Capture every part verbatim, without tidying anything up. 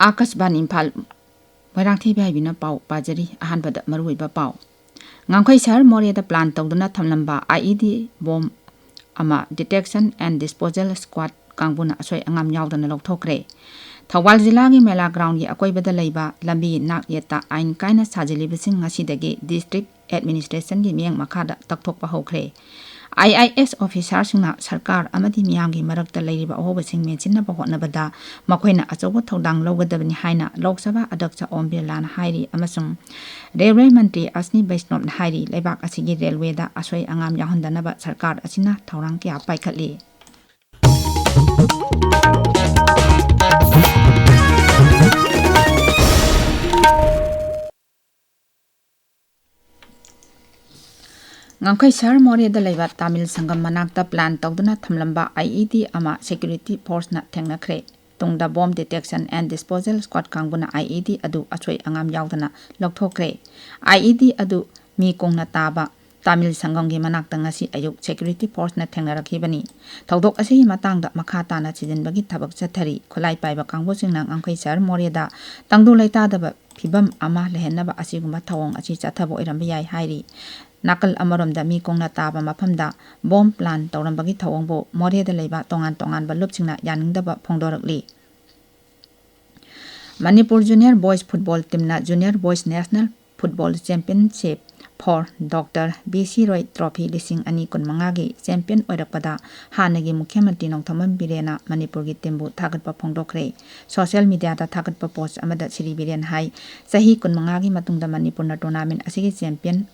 ꯑꯥꯀꯥꯁꯕꯥꯅꯤ ꯏꯝꯐꯥꯜ, ꯃꯣꯏꯔꯥꯡꯊꯦꯝ ꯏꯕꯦꯕꯤꯅ ꯄꯥꯎ ꯄꯥꯖꯔꯤ꯫ ꯑꯍꯥꯟꯕꯗ ꯃꯔꯨꯑꯣꯏꯕ ꯄꯥꯎ꯫ ꯉꯥꯡꯈꯩ ꯁꯍꯔ ꯃꯣꯔꯦꯗ plan ꯇꯧꯗꯨꯅ ꯊꯝꯂꯝꯕ I E D bomb ꯑꯃ Detection and Disposal Squad ꯀꯥꯡꯕꯨꯅ ꯑꯁꯣꯏ ꯑꯉꯥꯝ ꯌꯥꯎꯗꯅ ꯂꯧꯊꯣꯛꯈ꯭ꯔꯦ꯫ ꯊꯧꯕꯥꯜ ꯖꯤꯂꯥꯒꯤ ꯃꯦꯂꯥ groundꯒꯤ ꯑꯀꯣꯏꯕꯗ ꯂꯩꯕ ꯂꯝꯕꯤ ꯅꯥꯛ ꯌꯦꯠꯇ ꯑꯥꯏꯟ ꯀꯥꯏꯅ ꯁꯥꯖꯤꯜꯂꯤꯕꯁꯤꯡ ꯉꯁꯤꯗꯒꯤ district administrationꯒꯤ ꯃꯤꯠꯌꯦꯡ ꯃꯈꯥꯗ ꯇꯛꯊꯣꯛꯄ ꯍꯧꯈ꯭ꯔꯦ꯫ I A S officerꯁꯤꯡꯅ ꯁꯔꯀꯥꯔ ꯑꯃꯗꯤ ꯃꯤꯌꯥꯝꯒꯤ ꯃꯔꯛꯇ ꯂꯩꯔꯤꯕ ꯑꯍꯣꯕꯁꯤꯡ ꯃꯦꯟꯁꯤꯟꯅꯕ ꯍꯣꯠꯅꯕꯗ ꯃꯈꯣꯏꯅ ꯑꯆꯧꯕ ꯊꯧꯗꯥꯡ ꯂꯧꯒꯗꯕꯅꯤ ꯍꯥꯏꯅ ꯂꯣꯛ ꯁꯚꯥ ꯑꯗ꯭ꯌꯛꯁ ꯑꯣꯝ ꯕꯤꯔꯂꯥꯅ ꯍꯥꯏꯔꯤ ꯑꯃꯁꯨꯡ railway ꯃꯟꯇ꯭ꯔꯤ ꯑꯁꯅꯤ ꯕꯩꯁꯅꯣꯞꯅ ꯍꯥꯏꯔꯤ꯫ ꯂꯩꯕꯥꯛ ꯑꯁꯤꯒꯤ railwayꯗ ꯑꯁꯣꯏ ꯑꯉꯥꯝ ꯌꯥꯎꯍꯟꯗꯅꯕ ꯁꯔꯀꯥꯔ ꯑꯁꯤꯅ ꯊꯧꯔꯥꯡ ꯀꯌꯥ ꯄꯥꯏꯈꯠꯂꯤ꯫ ꯉꯥꯡꯈꯩ ꯁꯍꯔ ꯃꯣꯔꯦꯗ ꯂꯩꯕ ꯇꯥꯃꯤꯜ ꯁꯪꯒꯝ ꯃꯅꯥꯛꯇ plan ꯇꯧꯗꯨꯅ ꯊꯝꯂꯝꯕ I E D ꯑꯃ security forceꯅ ꯊꯦꯡꯅꯈ꯭ꯔꯦ꯫ ꯇꯨꯡꯗ Bomb Detection and Disposal Squad ꯀꯥꯡꯕꯨꯅ I E D ꯑꯗꯨ ꯑꯁꯣꯏ ꯑꯉꯥꯝ ꯌꯥꯎꯗꯅ ꯂꯧꯊꯣꯛꯈ꯭ꯔꯦ꯫ I E D ꯑꯗꯨ ꯃꯤ ꯀꯨꯡꯅ ꯇꯥꯕ ꯇꯥꯃꯤꯜ ꯁꯪꯒꯝꯒꯤ ꯃꯅꯥꯛꯇ ꯉꯁꯤ ꯑꯌꯨꯛ security forceꯅ ꯊꯦꯡꯅꯔꯛꯈꯤꯕꯅꯤ꯫ ꯊꯧꯗꯣꯛ ꯑꯁꯤꯒꯤ ꯃꯇꯥꯡꯗ ꯃꯈꯥ ꯇꯥꯅ ꯊꯤꯖꯤꯟꯕꯒꯤ ꯊꯕꯛ ꯆꯠꯊꯔꯤ꯫ ꯈꯨꯠꯂꯥꯏ ꯄꯥꯏꯕ ꯀꯥꯡꯕꯨꯁꯤꯡꯅ ꯉꯥꯡꯈꯩ ꯁꯍꯔ ꯃꯣꯔꯦꯗ ꯇꯪꯗꯨ ꯂꯩꯇꯥꯗꯕ ꯐꯤꯕꯝ ꯑꯃ ꯂꯩꯍꯟꯅꯕ ꯑꯁꯤꯒꯨꯝꯕ ꯊꯧꯑꯣꯡ ꯑꯁꯤ ꯆꯠꯊꯕ ꯑꯣꯏꯔꯝꯕ ꯌꯥꯏ ꯍꯥꯏꯔꯤ꯫ ꯅꯥꯀꯜ ꯑꯃꯔꯣꯝꯗ ꯃꯤ ꯀꯨꯡꯅ ꯇꯥꯕ ꯃꯐꯝꯗ bomb plan ꯇꯧꯔꯝꯕꯒꯤ ꯊꯧꯑꯣꯡꯕꯨ ꯃꯣꯔꯦꯗ ꯂꯩꯕ ꯇꯣꯉꯥꯟ ꯇꯣꯉꯥꯟꯕ ꯂꯨꯞꯁꯤꯡꯅ ꯌꯥꯅꯤꯡꯗꯕ ꯐꯣꯡꯗꯣꯔꯛꯂꯤ꯫ Manipur junior boys football teamꯅ junior boys national football championship for Doctor B C Roy trophy ꯂꯤꯁꯤꯡ ꯑꯅꯤ ꯀꯨꯟꯃꯉꯥꯒꯤ champion ꯑꯣꯏꯔꯛꯄꯗ ꯍꯥꯟꯅꯒꯤ ꯃꯨꯈ꯭ꯌ ꯃꯟꯇ꯭ꯔꯤ ꯅꯣꯡꯊꯣꯝꯕꯝ ꯕꯤꯔꯦꯟꯅ ꯃꯅꯤꯄꯨꯔꯒꯤ teamꯕꯨ ꯊꯥꯒꯠꯄ ꯐꯣꯡꯗꯣꯛꯈ꯭ꯔꯦ꯫ Social mediaꯗ ꯊꯥꯒꯠꯄ post ꯑꯃꯗ ꯁ꯭ꯔꯤ ꯕꯤꯔꯦꯟ ꯍꯥꯏ, ꯆꯍꯤ ꯀꯨꯟꯃꯉꯥꯒꯤ ꯃꯇꯨꯡꯗ ꯃꯅꯤꯄꯨꯔꯅ tournament ꯑꯁꯤꯒꯤ champion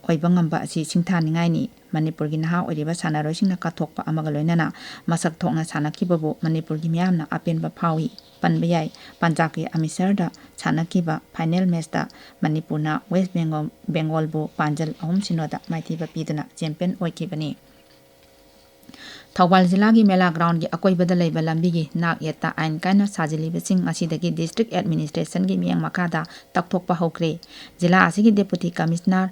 ꯑꯣꯏꯕ ꯉꯝꯕ ꯑꯁꯤ ꯁꯤꯡꯊꯥꯅꯤꯡꯉꯥꯏꯅꯤ꯫ ꯃꯅꯤꯄꯨꯔꯒꯤ ꯅꯍꯥ ꯑꯣꯏꯔꯤꯕ ꯁꯥꯟꯅꯔꯣꯏꯁꯤꯡꯅ ꯀꯠꯊꯣꯛꯄ ꯑꯃꯒ ꯂꯣꯏꯅꯅ ꯃꯁꯛ ꯊꯣꯛꯅ ꯁꯥꯟꯅꯈꯤꯕꯕꯨ ꯃꯅꯤꯄꯨꯔꯒꯤ ꯃꯤꯌꯥꯝꯅ ꯑꯄꯦꯟꯕ ꯐꯥꯎꯏ꯫ ꯄꯟꯕ ꯌꯥꯏ, ꯄꯟꯖꯥꯕꯀꯤ ꯑꯃ꯭ꯔꯤꯠꯁꯔꯗ ꯁꯥꯟꯅꯈꯤꯕ final matchꯇ ꯃꯅꯤꯄꯨꯔꯅ West Bengal, Bengalꯕꯨ ꯄꯥꯟꯖꯜ ꯑꯍꯨꯝ ꯁꯤꯅꯣꯗ ꯃꯥꯏꯊꯤꯕ ꯄꯤꯗꯨꯅ champion ꯑꯣꯏꯈꯤꯕꯅꯤ꯫ ꯊꯧꯕꯥꯜ ꯖꯤꯂꯥꯒꯤ ꯃꯦꯂꯥ groundꯒꯤ ꯑꯀꯣꯏꯕꯗ ꯂꯩꯕ ꯂꯝꯕꯤꯒꯤ ꯅꯥꯛ ꯌꯦꯠꯇ ꯑꯥꯏꯟ ꯀꯥꯏꯅ ꯁꯥꯖꯤꯜꯂꯤꯕꯁꯤꯡ ꯉꯁꯤꯗꯒꯤ district administrationꯒꯤ ꯃꯤꯠꯌꯦꯡ ꯃꯈꯥꯗ ꯇꯛꯊꯣꯛꯄ ꯍꯧꯈ꯭ꯔꯦ꯫ ꯖꯤꯂꯥ ꯑꯁꯤꯒꯤ Deputy Commissioner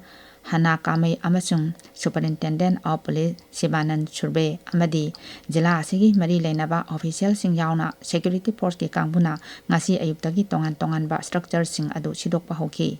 ꯍꯅꯥ ꯀꯥꯃꯩ ꯑꯃꯁꯨꯡ Superintendent of Police ꯁꯤꯕꯥꯅꯟ ꯁꯨꯔꯕꯦ ꯑꯃꯗꯤ ꯖꯤꯂꯥ ꯑꯁꯤꯒꯤ ꯃꯔꯤ ꯂꯩꯅꯕ officialꯁꯤꯡ ꯌꯥꯎꯅ security forceꯀꯤ ꯀꯥꯡꯕꯨꯅ ꯉꯁꯤ ꯑꯌꯨꯛꯇꯒꯤ ꯇꯣꯉꯥꯟ ꯇꯣꯉꯥꯟꯕ structureꯁꯤꯡ ꯑꯗꯨ ꯁꯤꯗꯣꯛꯄ ꯍꯧꯈꯤ꯫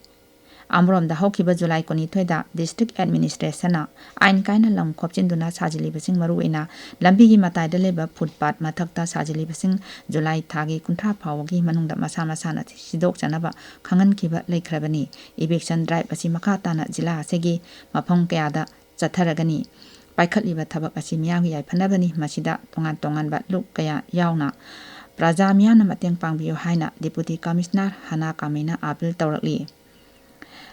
ꯑꯃꯔꯣꯝꯗ, ꯍꯧꯈꯤꯕ July ꯀꯨꯟꯅꯤꯊꯣꯏꯗ district administrationꯅ ꯑꯥꯏꯟ ꯀꯥꯏꯅ ꯂꯝ ꯈꯣꯞꯆꯤꯟꯗꯨꯅ ꯁꯥꯖꯤꯜꯂꯤꯕꯁꯤꯡ, ꯃꯔꯨꯑꯣꯏꯅ ꯂꯝꯕꯤꯒꯤ ꯃꯇꯥꯏꯗ ꯂꯩꯕ footpath ꯃꯊꯛꯇ ꯁꯥꯖꯤꯜꯂꯤꯕꯁꯤꯡ, July ꯊꯥꯒꯤ ꯀꯨꯟꯊ꯭ꯔꯥ ꯐꯥꯎꯕꯒꯤ ꯃꯅꯨꯡꯗ ꯃꯁꯥ ꯃꯁꯥꯅ ꯁꯤꯗꯣꯛꯆꯅꯕ ꯈꯪꯍꯟꯈꯤꯕ ꯂꯩꯈ꯭ꯔꯕꯅꯤ꯫ Eviction drive ꯑꯁꯤ ꯃꯈꯥ ꯇꯥꯅ ꯖꯤꯂꯥ ꯑꯁꯤꯒꯤ ꯃꯐꯝ ꯀꯌꯥꯗ ꯆꯠꯊꯔꯒꯅꯤ꯫ ꯄꯥꯏꯈꯠꯂꯤꯕ ꯊꯕꯛ ꯑꯁꯤ ꯃꯤꯌꯥꯝꯒꯤ ꯌꯥꯏꯐꯅꯕꯅꯤ꯫ ꯃꯁꯤꯗ ꯇꯣꯉꯥꯟ ꯇꯣꯉꯥꯟꯕ ꯂꯨꯞ ꯀꯌꯥ ꯌꯥꯎꯅ ꯄ꯭ꯔꯖꯥ ꯃꯤꯌꯥꯝꯅ ꯃꯇꯦꯡ ꯄꯥꯡꯕꯤꯌꯨ ꯍꯥꯏꯅ Deputy Commissioner ꯍꯅꯥ ꯀꯥꯃꯩꯅ appeal ꯇꯧꯔꯛꯂꯤ꯫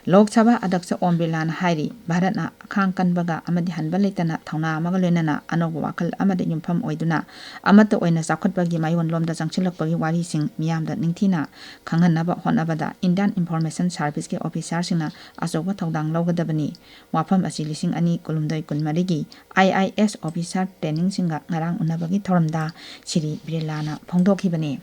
Lok Sabha ꯑꯗ꯭ꯌꯛꯁ ꯑꯣꯝ ꯕꯤꯔꯂꯥꯅ ꯍꯥꯏꯔꯤ, ꯚꯥꯔꯠꯅ ꯑꯈꯥꯡ ꯀꯟꯕꯒ ꯑꯃꯗꯤ ꯍꯟꯕ ꯂꯩꯇꯅ ꯊꯧꯅꯥ ꯑꯃꯒ ꯂꯣꯏꯅꯅ ꯑꯅꯧꯕ ꯋꯥꯈꯜ ꯑꯃꯗ ꯌꯨꯝꯐꯝ ꯑꯣꯏꯗꯨꯅ ꯑꯃꯠꯇ ꯑꯣꯏꯅ ꯆꯥꯎꯈꯠꯄꯒꯤ ꯃꯥꯏꯑꯣꯟꯂꯣꯝꯗ ꯆꯪꯁꯤꯜꯂꯛꯄꯒꯤ ꯋꯥꯔꯤꯁꯤꯡ ꯃꯤꯌꯥꯝꯗ ꯅꯤꯡꯊꯤꯅ ꯈꯪꯍꯟꯅꯕ ꯍꯣꯠꯅꯕꯗ Indian Information Serviceꯀꯤ officerꯁꯤꯡꯅ ꯑꯆꯧꯕ ꯊꯧꯗꯥꯡ ꯂꯧꯒꯗꯕꯅꯤ꯫ ꯋꯥꯐꯝ ꯑꯁꯤ ꯂꯤꯁꯤꯡ ꯑꯅꯤ ꯀꯨꯟꯍꯨꯝꯗꯣꯏ ꯀꯨꯟꯃꯔꯤꯒꯤ IAS officer trainingꯁꯤꯡꯒ ꯉꯔꯥꯡ ꯎꯅꯕꯒꯤ ꯊꯧꯔꯝꯗ ꯁ꯭ꯔꯤ ꯕꯤꯔꯂꯥꯅ ꯐꯣꯡꯗꯣꯛꯈꯤꯕꯅꯤ꯫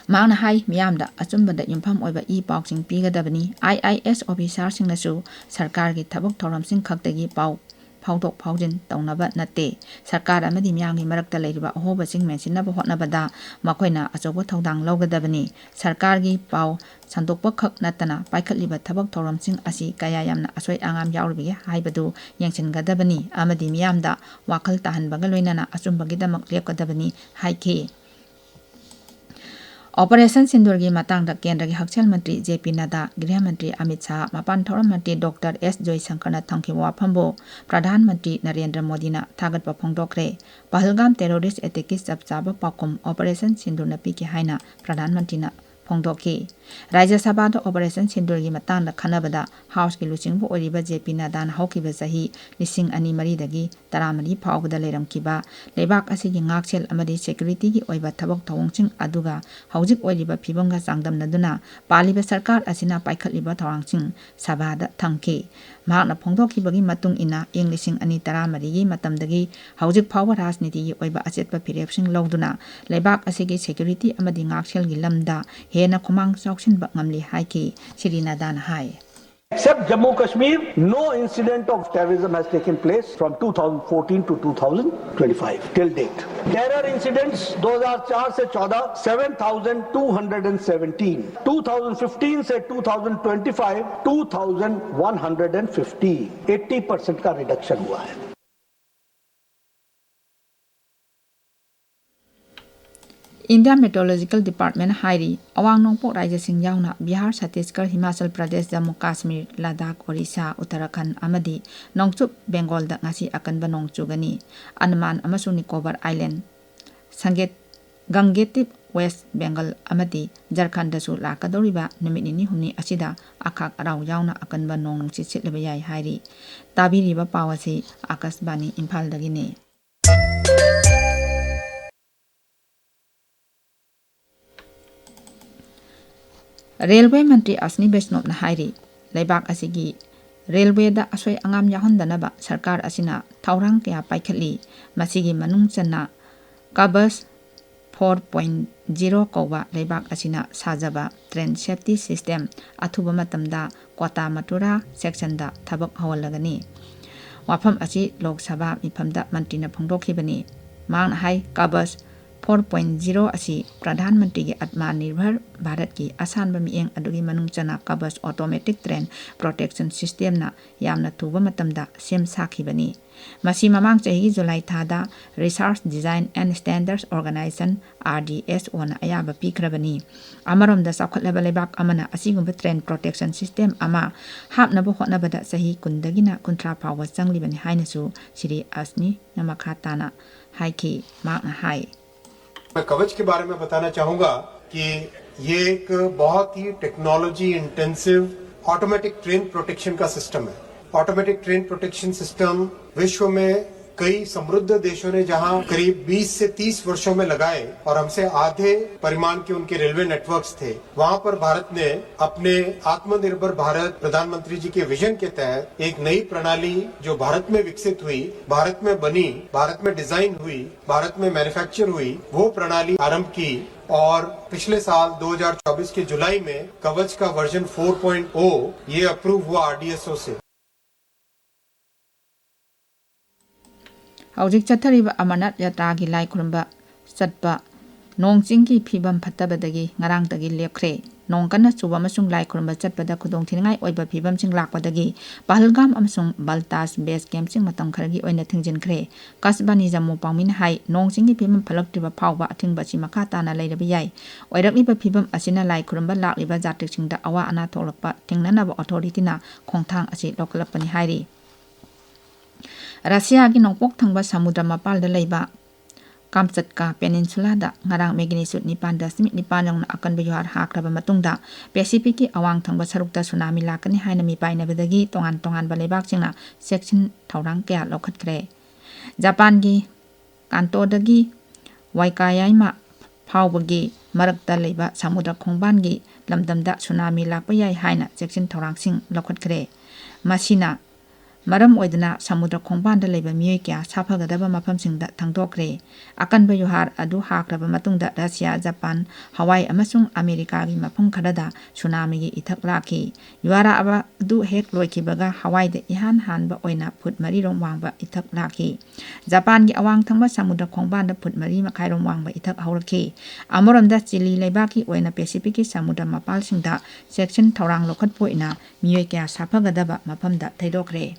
ꯃꯍꯥꯛꯅ ꯍꯥꯏ, ꯃꯤꯌꯥꯝꯗ ꯑꯆꯨꯝꯕꯗ ꯌꯨꯝꯐꯝ ꯑꯣꯏꯕ ꯏ ꯄꯥꯎꯁꯤꯡ ꯄꯤꯒꯗꯕꯅꯤ꯫ IAS officerꯁꯤꯡꯅꯁꯨ ꯁꯔꯀꯥꯔꯒꯤ ꯊꯕꯛ ꯊꯧꯔꯝꯁꯤꯡ ꯈꯛꯇꯒꯤ ꯄꯥꯎ ꯐꯥꯎꯗꯣꯛ ꯐꯥꯎꯖꯤꯟ ꯇꯧꯅꯕ ꯅꯠꯇꯦ꯫ ꯁꯔꯀꯥꯔ ꯑꯃꯗꯤ ꯃꯤꯌꯥꯝꯒꯤ ꯃꯔꯛꯇ ꯂꯩꯔꯤꯕ ꯑꯍꯣꯕꯁꯤꯡ ꯃꯦꯟꯁꯤꯟꯅꯕ ꯍꯣꯠꯅꯕꯗ ꯃꯈꯣꯏꯅ ꯑꯆꯧꯕ ꯊꯧꯗꯥꯡ ꯂꯧꯒꯗꯕꯅꯤ꯫ ꯁꯔꯀꯥꯔꯒꯤ ꯄꯥꯎ ꯁꯟꯗꯣꯛꯄ ꯈꯛ ꯅꯠꯇꯅ ꯄꯥꯏꯈꯠꯂꯤꯕ ꯊꯕꯛ ꯊꯧꯔꯝꯁꯤꯡ ꯑꯁꯤ ꯀꯌꯥ ꯌꯥꯝꯅ ꯑꯁꯣꯏ ꯑꯉꯥꯝ ꯌꯥꯎꯔꯤꯕꯒꯦ ꯍꯥꯏꯕꯗꯨ ꯌꯦꯡꯁꯤꯟꯒꯗꯕꯅꯤ ꯑꯃꯗꯤ ꯃꯤꯌꯥꯝꯗ ꯋꯥꯈꯜ ꯇꯥꯍꯟꯕꯒ ꯂꯣꯏꯅꯅ ꯑꯆꯨꯝꯕꯒꯤꯗꯃꯛ ꯂꯦꯞꯀꯗꯕꯅꯤ ꯍꯥꯏꯈꯤ꯫ Operation ꯁꯤꯟꯗꯨꯔꯒꯤ ꯃꯇꯥꯡꯗ ꯀꯦꯟꯗ꯭ꯔꯒꯤ ꯍꯛꯁꯦꯜ ꯃꯟꯇ꯭ꯔꯤ J P Nadda, ꯒ꯭ꯔꯤꯍ ꯃꯟꯇ꯭ꯔꯤ ꯑꯃꯤꯠ ꯁꯥꯍ, ꯃꯄꯥꯟ ꯊꯧꯔꯝ ꯃꯟꯇ꯭ꯔꯤ Doctor S ꯖꯣꯏꯁꯪꯀꯔꯅ ꯊꯝꯈꯤꯕ ꯋꯥꯐꯝꯕꯨ ꯄ꯭ꯔꯙꯥꯟ ꯃꯟꯇ꯭ꯔꯤ ꯅꯔꯦꯟꯗ꯭ꯔ ꯃꯣꯗꯤꯅ ꯊꯥꯒꯠꯄ ꯐꯣꯡꯗꯣꯛꯈ꯭ꯔꯦ꯫ ꯄꯍꯜꯒꯥꯝ terrorist attackꯀꯤ ꯆꯞ ꯆꯥꯕ ꯄꯥꯎꯈꯨꯝ Operation ꯁꯤꯟꯗꯨꯔꯅ ꯄꯤꯈꯤ ꯍꯥꯏꯅ ꯄ꯭ꯔꯙꯥꯟ ꯃꯟꯇ꯭ꯔꯤꯅ ꯐꯣꯡꯗꯣꯛꯈꯤ꯫ ꯔꯥꯖ꯭ꯌ ꯁꯚꯥꯗ Operation ꯁꯤꯟꯗꯨꯔꯒꯤ ꯃꯇꯥꯡꯗ ꯈꯟꯅꯕꯗ Houseꯀꯤ ꯂꯨꯆꯤꯡꯕ ꯑꯣꯏꯔꯤꯕ J P Naddaꯅ ꯍꯧꯈꯤꯕ ꯆꯍꯤ ꯂꯤꯁꯤꯡ ꯑꯅꯤ ꯃꯔꯤꯗꯒꯤ ꯇꯔꯥꯃꯔꯤ ꯐꯥꯎꯕꯗ ꯂꯩꯔꯝꯈꯤꯕ ꯂꯩꯕꯥꯛ ꯑꯁꯤꯒꯤ ꯉꯥꯛꯁꯦꯜ ꯑꯃꯗꯤ securityꯒꯤ ꯑꯣꯏꯕ ꯊꯕꯛ ꯊꯧꯑꯣꯡꯁꯤꯡ ꯑꯗꯨꯒ ꯍꯧꯖꯤꯛ ꯑꯣꯏꯔꯤꯕ ꯐꯤꯕꯝꯒ ꯆꯥꯡꯗꯝꯅꯗꯨꯅ ꯄꯥꯜꯂꯤꯕ ꯁꯔꯀꯥꯔ ꯑꯁꯤꯅ ꯄꯥꯏꯈꯠꯂꯤꯕ ꯊꯧꯔꯥꯡꯁꯤꯡ ꯁꯚꯥꯗ ꯊꯝꯈꯤ꯫ ꯃꯍꯥꯛꯅ ꯐꯣꯡꯗꯣꯛꯈꯤꯕꯒꯤ ꯃꯇꯨꯡ ꯏꯟꯅ, ꯏꯪ ꯂꯤꯁꯤꯡ ꯑꯅꯤ ꯇꯔꯥꯃꯔꯤꯒꯤ ꯃꯇꯝꯗꯒꯤ ꯍꯧꯖꯤꯛ ꯐꯥꯎꯕ ꯔꯥꯖꯅꯤꯇꯤꯒꯤ ꯑꯣꯏꯕ ꯑꯆꯦꯠꯄ ꯐꯤꯔꯦꯞꯁꯤꯡ ꯂꯧꯗꯨꯅ ꯂꯩꯕꯥꯛ ꯑꯁꯤꯒꯤ security ꯑꯃꯗꯤ ꯉꯥꯛꯁꯦꯜꯒꯤ ꯂꯝꯗ ꯍꯦꯟꯅ ꯈꯨꯃꯥꯡ ꯆꯥꯎꯁꯤꯟꯕ ꯉꯝꯂꯤ ꯍꯥꯏꯈꯤ꯫ ꯁ꯭ꯔꯤ ꯅꯗꯥꯅ ꯍꯥꯏ꯫ Except Jammu Kashmir, no incident of terrorism has taken place from two thousand fourteen to two thousand twenty-five till date. Terror incidents दो हज़ार चार से चौदह, seven thousand two hundred and seventeen, two thousand fifteen से two thousand twenty-five, two thousand one hundred and fifty, eighty percent का reduction हुआ है। India Meteorological Department ꯍꯥꯏꯔꯤ, ꯑꯋꯥꯡ ꯅꯣꯡꯄꯣꯛ ꯔꯥꯖ꯭ꯌꯁꯤꯡ ꯌꯥꯎꯅ ꯕꯤꯍꯥꯔ, ꯁꯠꯇꯤꯁꯒꯔ, ꯍꯤꯃꯥꯆꯜ ꯄ꯭ꯔꯗꯦꯁ, ꯖꯝꯃꯨ ꯀꯥꯁꯃꯤꯔ, ꯂꯗꯥꯈ, ꯑꯣꯔꯤꯁꯥ, ꯎꯠꯇꯔꯥꯈꯟꯗ ꯑꯃꯗꯤ ꯅꯣꯡꯆꯨꯞ ꯕꯦꯡꯒꯣꯜꯗ ꯉꯁꯤ ꯑꯀꯟꯕ ꯅꯣꯡ ꯆꯨꯒꯅꯤ꯫ ꯑꯟꯗꯃꯥꯟ ꯑꯃꯁꯨꯡ ꯅꯤꯀꯣꯕꯔ ꯑꯥꯏꯂꯦꯟꯗ, ꯁꯪꯒꯦꯠ, ꯒꯪꯒꯦꯇꯤꯞ ꯋꯦꯁ ꯕꯦꯡꯒꯜ ꯑꯃꯗꯤ ꯖꯔꯈꯟꯗꯁꯨ ꯂꯥꯛꯀꯗꯧꯔꯤꯕ ꯅꯨꯃꯤꯠ ꯅꯤꯅꯤ ꯍꯨꯝꯅꯤ ꯑꯁꯤꯗ ꯑꯈꯥꯛ ꯑꯔꯥꯎ ꯌꯥꯎꯅ ꯑꯀꯟꯕ ꯅꯣꯡ ꯅꯨꯡꯁꯤꯠ ꯁꯤꯠꯂꯕ ꯌꯥꯏ ꯍꯥꯏꯔꯤ꯫ ꯇꯥꯕꯤꯔꯤꯕ ꯄꯥꯎ ꯑꯁꯤ ꯑꯥꯀꯥꯁꯕꯥꯅꯤ ꯏꯝꯐꯥꯜꯗꯒꯤꯅꯤ꯫ ꯔꯦꯜꯋꯦ ꯃꯟꯇ꯭ꯔꯤ ꯑꯁꯅꯤ ꯕꯩꯁꯅꯣꯞꯅ ꯍꯥꯏꯔꯤ, ꯂꯩꯕꯥꯛ ꯑꯁꯤꯒꯤ ꯔꯦꯜꯋꯦꯗ ꯑꯁꯣꯏ ꯑꯉꯥꯝ ꯌꯥꯎꯍꯟꯗꯅꯕ ꯁꯔꯀꯥꯔ ꯑꯁꯤꯅ ꯊꯧꯔꯥꯡ ꯀꯌꯥ ꯄꯥꯏꯈꯠꯂꯤ꯫ ꯃꯁꯤꯒꯤ ꯃꯅꯨꯡ ꯆꯟꯅ ꯀꯕꯁ four point zero ꯀꯧꯕ ꯂꯩꯕꯥꯛ ꯑꯁꯤꯅ ꯁꯥꯖꯕ train safety system ꯑꯊꯨꯕ ꯃꯇꯝꯗ ꯀꯣꯇꯥ ꯃꯇꯨꯔꯥ ꯁꯦꯛꯁꯟꯗ ꯊꯕꯛ ꯍꯧꯍꯜꯂꯒꯅꯤ꯫ ꯋꯥꯐꯝ ꯑꯁꯤ ꯂꯣꯛ ꯁꯚꯥ ꯃꯤꯐꯝꯗ ꯃꯟꯇ꯭ꯔꯤꯅ ꯐꯣꯡꯗꯣꯛꯈꯤꯕꯅꯤ꯫ ꯃꯍꯥꯛꯅ ꯍꯥꯏ, ꯀꯕꯁ four point zero ꯑꯁꯤ ꯄ꯭ꯔꯙꯥꯟ ꯃꯟꯇ꯭ꯔꯤꯒꯤ ꯑꯠꯃꯥ ꯅꯤꯔꯚꯔ ꯚꯥꯔꯠꯀꯤ ꯑꯁꯥꯟꯕ ꯃꯤꯠꯌꯦꯡ ꯑꯗꯨꯒꯤ ꯃꯅꯨꯡ ꯆꯟꯅ ꯀꯕꯁ automatic train protection systemꯅ ꯌꯥꯝꯅ ꯊꯨꯕ ꯃꯇꯝꯗ ꯁꯦꯝ ꯁꯥꯈꯤꯕꯅꯤ꯫ ꯃꯁꯤ ꯃꯃꯥꯡ ꯆꯍꯤꯒꯤ ꯖꯨꯂꯥꯏ ꯊꯥꯗ Research Design and Standards Organization, R D S O ꯅ ꯑꯌꯥꯕ ꯄꯤꯈ꯭ꯔꯕꯅꯤ꯫ ꯑꯃꯔꯣꯝꯗ, ꯆꯥꯎꯈꯠꯂꯕ ꯂꯩꯕꯥꯛ ꯑꯃꯅ ꯑꯁꯤꯒꯨꯝꯕ train protection system ꯑꯃ ꯍꯥꯞꯅꯕ ꯍꯣꯠꯅꯕꯗ ꯆꯍꯤ ꯀꯨꯟꯗꯒꯤꯅ ꯀꯨꯟꯊ꯭ꯔꯥ ꯐꯥꯎꯕ ꯆꯪꯂꯤꯕꯅꯤ ꯍꯥꯏꯅꯁꯨ ꯁ꯭ꯔꯤ ꯑꯁꯅꯤꯅ ꯃꯈꯥ ꯇꯥꯅ ꯍꯥꯏꯈꯤ꯫ ꯃꯍꯥꯛꯅ ꯍꯥꯏ, मैं कवच के बारे में बताना चाहूंगा कि ये एक बहुत ही technology intensive automatic train protection का system है। Automatic train protection system विश्व में कई समृद्ध देशों ने जहां करीब बीस से तीस वर्षों में लगाए और हमसे आधे परिमाण के उनके रेलवे नेटवर्क्स थे, वहां पर भारत ने अपने आत्मनिर्भर भारत प्रधानमंत्री जी के विजन के तहत एक नई प्रणाली जो भारत में विकसित हुई, भारत में बनी, भारत में डिजाइन हुई, भारत में मैन्युफैक्चर हुई, वो प्रणाली आरंभ की। और पिछले साल दो हज़ार चौबीस के जुलाई में कवच का वर्जन फ़ोर पॉइंट ओ ये अप्रूव हुआ आरडीएसओ से। ꯍꯧꯖꯤꯛ ꯆꯠꯊꯔꯤꯕ ꯑꯃꯔꯅꯥꯊ ꯌꯥꯇ꯭ꯔꯥꯒꯤ ꯂꯥꯏ ꯈꯨꯔꯨꯝꯕ ꯆꯠꯄ ꯅꯣꯡ ꯆꯤꯡꯒꯤ ꯐꯤꯕꯝ ꯐꯠꯇꯕꯗꯒꯤ ꯉꯔꯥꯡꯗꯒꯤ ꯂꯦꯞꯈ꯭ꯔꯦ꯫ ꯅꯣꯡ ꯀꯟꯅ ꯆꯨꯕ ꯑꯃꯁꯨꯡ ꯂꯥꯏ ꯈꯨꯔꯨꯝꯕ ꯆꯠꯄꯗ ꯈꯨꯗꯣꯡꯊꯤꯅꯤꯡꯉꯥꯏ ꯑꯣꯏꯕ ꯐꯤꯕꯝꯁꯤꯡ ꯂꯥꯛꯄꯗꯒꯤ ꯄꯍꯜꯒꯥꯝ ꯑꯃꯁꯨꯡ ꯕꯜꯇꯥꯖ ꯕꯦꯁ ꯀꯦꯝꯞꯁꯤꯡ ꯃꯇꯝ ꯈꯔꯒꯤ ꯑꯣꯏꯅ ꯊꯤꯡꯖꯤꯟꯈ꯭ꯔꯦ꯫ ꯀꯥꯁꯕꯥꯅꯤ ꯖꯝꯃꯨ ꯄꯥꯎꯃꯤꯅ ꯍꯥꯏ, ꯅꯣꯡ ꯆꯤꯡꯒꯤ ꯐꯤꯕꯝ ꯐꯠꯂꯛꯇ꯭ꯔꯤꯕ ꯐꯥꯎꯕ ꯑꯊꯤꯡꯕ ꯑꯁꯤ ꯃꯈꯥ ꯇꯥꯅ ꯂꯩꯔꯕ ꯌꯥꯏ꯫ ꯑꯣꯏꯔꯛꯂꯤꯕ ꯐꯤꯕꯝ ꯑꯁꯤꯅ ꯂꯥꯏ ꯈꯨꯔꯨꯝꯕ ꯂꯥꯛꯂꯤꯕ ꯖꯥꯇ꯭ꯔꯤꯛꯁꯤꯡꯗ ꯑꯋꯥ ꯑꯅꯥ ꯊꯣꯛꯂꯛꯄ ꯊꯤꯡꯅꯅꯕ ꯑꯣꯊꯣꯔꯤꯇꯤꯅ ꯈꯣꯡꯊꯥꯡ ꯑꯁꯤ ꯂꯧꯈꯠꯂꯛꯄꯅꯤ ꯍꯥꯏꯔꯤ꯫ ꯔꯁꯤꯌꯥꯒꯤ ꯅꯣꯡꯄꯣꯛ ꯊꯪꯕ ꯁꯃꯨꯗ꯭ꯔ ꯃꯄꯥꯜꯗ ꯂꯩꯕ ꯀꯥꯝꯆꯠꯀꯥ ꯄꯦꯅꯤꯟꯁꯨꯂꯥꯗ ꯉꯔꯥꯡ ꯃꯦꯒꯅꯤꯆꯨꯠ ꯅꯤꯄꯥꯟ ꯗꯁꯃꯤꯛ ꯅꯤꯄꯥꯟ ꯌꯧꯅ ꯑꯀꯟꯕ ꯌꯨꯍꯥꯔ ꯍꯥꯈ꯭ꯔꯕ ꯃꯇꯨꯡꯗ, ꯄꯦꯁꯤꯐꯤꯛꯀꯤ ꯑꯋꯥꯡ ꯊꯪꯕ ꯁꯔꯨꯛꯇ ꯁꯨꯅꯥꯃꯤ ꯂꯥꯛꯀꯅꯤ ꯍꯥꯏꯅ ꯃꯤꯄꯥꯏꯅꯕꯗꯒꯤ ꯇꯣꯉꯥꯟ ꯇꯣꯉꯥꯟꯕ ꯂꯩꯕꯥꯛꯁꯤꯡꯅ ꯆꯦꯛꯁꯤꯟ ꯊꯧꯔꯥꯡ ꯀꯌꯥ ꯂꯧꯈꯠꯈ꯭ꯔꯦ꯫ ꯖꯄꯥꯟꯒꯤ ꯀꯥꯟꯇꯣꯗꯒꯤ ꯋꯥꯏꯀꯥꯌꯥꯏꯃꯥ ꯐꯥꯎꯕꯒꯤ ꯃꯔꯛꯇ ꯂꯩꯕ ꯁꯃꯨꯗ꯭ꯔ ꯈꯣꯡꯕꯥꯟꯒꯤ ꯂꯝꯗꯝꯗ ꯁꯨꯅꯥꯃꯤ ꯂꯥꯛꯄ ꯌꯥꯏ ꯍꯥꯏꯅ ꯆꯦꯛꯁꯤꯟ ꯊꯧꯔꯥꯡꯁꯤꯡ ꯂꯧꯈꯠꯈ꯭ꯔꯦ꯫ ꯃꯁꯤꯅ ꯃꯔꯝ ꯑꯣꯏꯗꯨꯅ ꯁꯃꯨꯗ꯭ꯔ ꯈꯣꯡꯕꯥꯟꯗ ꯂꯩꯕ ꯃꯤꯑꯣꯏ ꯀꯌꯥ ꯁꯥꯐꯒꯗꯕ ꯃꯐꯝꯁꯤꯡꯗ ꯊꯪꯗꯣꯛꯈ꯭ꯔꯦ꯫ ꯑꯀꯟꯕ ꯌꯨꯍꯥꯔ ꯑꯗꯨ ꯍꯥꯈ꯭ꯔꯕ ꯃꯇꯨꯡꯗ ꯔꯁꯤꯌꯥ, ꯖꯄꯥꯟ, ꯍꯋꯥꯏ ꯑꯃꯁꯨꯡ ꯑꯃꯦꯔꯤꯀꯥꯒꯤ ꯃꯐꯝ ꯈꯔꯗ ꯁꯨꯅꯥꯃꯤꯒꯤ ꯏꯊꯛ ꯂꯥꯛꯈꯤ꯫ ꯌꯨꯍꯥꯔ ꯑꯗꯨ ꯍꯦꯛ ꯂꯣꯏꯈꯤꯕꯒ ꯍꯋꯥꯏꯗ ꯏꯍꯥꯟ ꯍꯥꯟꯕ ꯑꯣꯏꯅ ꯐꯨꯠ ꯃꯔꯤ ꯔꯣꯝ ꯋꯥꯡꯕ ꯏꯊꯛ ꯂꯥꯛꯈꯤ꯫ ꯖꯄꯥꯟꯒꯤ ꯑꯋꯥꯡ ꯊꯪꯕ ꯁꯃꯨꯗ꯭ꯔ ꯈꯣꯡꯕꯥꯟꯗ ꯐꯨꯠ ꯃꯔꯤ ꯃꯈꯥꯏ ꯔꯣꯝ ꯋꯥꯡꯕ ꯏꯊꯛ ꯍꯧꯔꯛꯈꯤ꯫ ꯑꯃꯔꯣꯝꯗ ꯆꯤꯂꯤ ꯂꯩꯕꯥꯛꯀꯤ ꯑꯣꯏꯅ ꯄꯦꯁꯤꯐꯤꯛꯀꯤ ꯁꯃꯨꯗ꯭ꯔ ꯃꯄꯥꯜꯁꯤꯡꯗ ꯆꯦꯛꯁꯤꯟ ꯊꯧꯔꯥꯡ ꯂꯧꯈꯠꯄ ꯑꯣꯏꯅ ꯃꯤꯑꯣꯏ ꯀꯌꯥ ꯁꯥꯐꯒꯗꯕ ꯃꯐꯝꯗ ꯊꯩꯗꯣꯛꯈ꯭ꯔꯦ꯫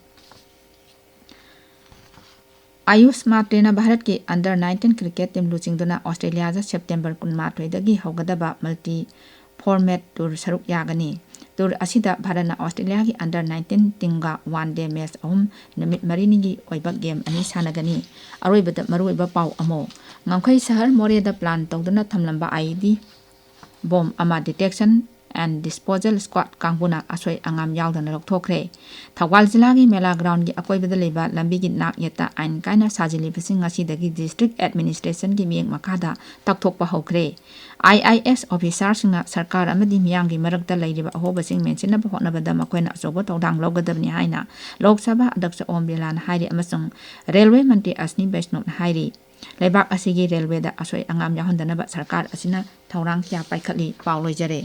ꯑꯌꯨꯁ ꯃꯥꯇ꯭ꯔꯦꯅ ꯚꯥꯔꯠꯀꯤ under nineteen cricket team ꯂꯨꯆꯤꯡꯗꯨꯅ ꯑꯣꯁꯇ꯭ꯔꯦꯂꯤꯌꯥꯗ ꯁꯦꯞꯇꯦꯝꯕꯔ ꯀꯨꯟꯃꯥꯊꯣꯏꯗꯒꯤ ꯍꯧꯒꯗꯕ multi format tour ꯁꯔꯨꯛ ꯌꯥꯒꯅꯤ꯫ Tour ꯑꯁꯤꯗ ꯚꯥꯔꯠꯅ ꯑꯣꯁꯇ꯭ꯔꯦꯂꯤꯌꯥꯒꯤ under nineteen teamꯒ one day match ꯑꯍꯨꯝ, ꯅꯨꯃꯤꯠ ꯃꯔꯤꯅꯤꯒꯤ ꯑꯣꯏꯕ game ꯑꯅꯤ ꯁꯥꯟꯅꯒꯅꯤ꯫ ꯑꯔꯣꯏꯕꯗ ꯃꯔꯨꯑꯣꯏꯕ ꯄꯥꯎ ꯑꯃꯨꯛ꯫ ꯉꯝꯈꯩ ꯁꯍꯔ ꯃꯣꯔꯦꯗ plan ꯇꯧꯗꯨꯅ ꯊꯝꯂꯝꯕ IED bomb ꯑꯃ Detection and Disposal Squad ꯀꯥꯡꯕꯨꯅ ꯑꯁꯣꯏ ꯑꯉꯥꯝ ꯌꯥꯎꯗꯅ ꯂꯧꯊꯣꯛꯈ꯭ꯔꯦ꯫ ꯊꯧꯕꯥꯜ ꯖꯤꯂꯥꯒꯤ ꯃꯦꯂꯥ groundꯒꯤ ꯑꯀꯣꯏꯕꯗ ꯂꯩꯕ ꯂꯝꯕꯤꯒꯤ ꯅꯥꯛ ꯌꯦꯠꯇ ꯑꯥꯏꯟ ꯀꯥꯏꯅ ꯁꯥꯖꯤꯜꯂꯤꯕꯁꯤꯡ ꯉꯁꯤꯗꯒꯤ district administrationꯒꯤ ꯃꯤꯠꯌꯦꯡ ꯃꯈꯥꯗ ꯇꯛꯊꯣꯛꯄ ꯍꯧꯈ꯭ꯔꯦ꯫ IAS officerꯁꯤꯡꯅ ꯁꯔꯀꯥꯔ ꯑꯃꯗꯤ ꯃꯤꯌꯥꯝꯒꯤ ꯃꯔꯛꯇ ꯂꯩꯔꯤꯕ ꯑꯍꯣꯕꯁꯤꯡ ꯃꯦꯟꯁꯤꯟꯅꯕ ꯍꯣꯠꯅꯕꯗ ꯃꯈꯣꯏꯅ ꯑꯆꯧꯕ ꯊꯧꯗꯥꯡ ꯂꯧꯒꯗꯕꯅꯤ ꯍꯥꯏꯅ ꯂꯣꯛ ꯁꯚꯥ ꯑꯗ꯭ꯌꯛꯁ ꯑꯣꯝ ꯕꯤꯔꯂꯥꯅ ꯍꯥꯏꯔꯤ ꯑꯃꯁꯨꯡ ꯔꯦꯜꯋꯦ ꯃꯟꯇ꯭ꯔꯤ ꯑꯁꯅꯤ ꯕꯩꯁꯅꯣꯞꯅ ꯍꯥꯏꯔꯤ꯫ ꯂꯩꯕꯥꯛ ꯑꯁꯤꯒꯤ ꯔꯦꯜꯋꯦꯗ ꯑꯁꯣꯏ ꯑꯉꯥꯝ ꯌꯥꯎꯍꯟꯗꯅꯕ ꯁꯔꯀꯥꯔ ꯑꯁꯤꯅ ꯊꯧꯔꯥꯡ ꯀꯌꯥ ꯄꯥꯏꯈꯠꯂꯤ? ꯄꯥꯎ ꯂꯣꯏꯖꯔꯦ꯫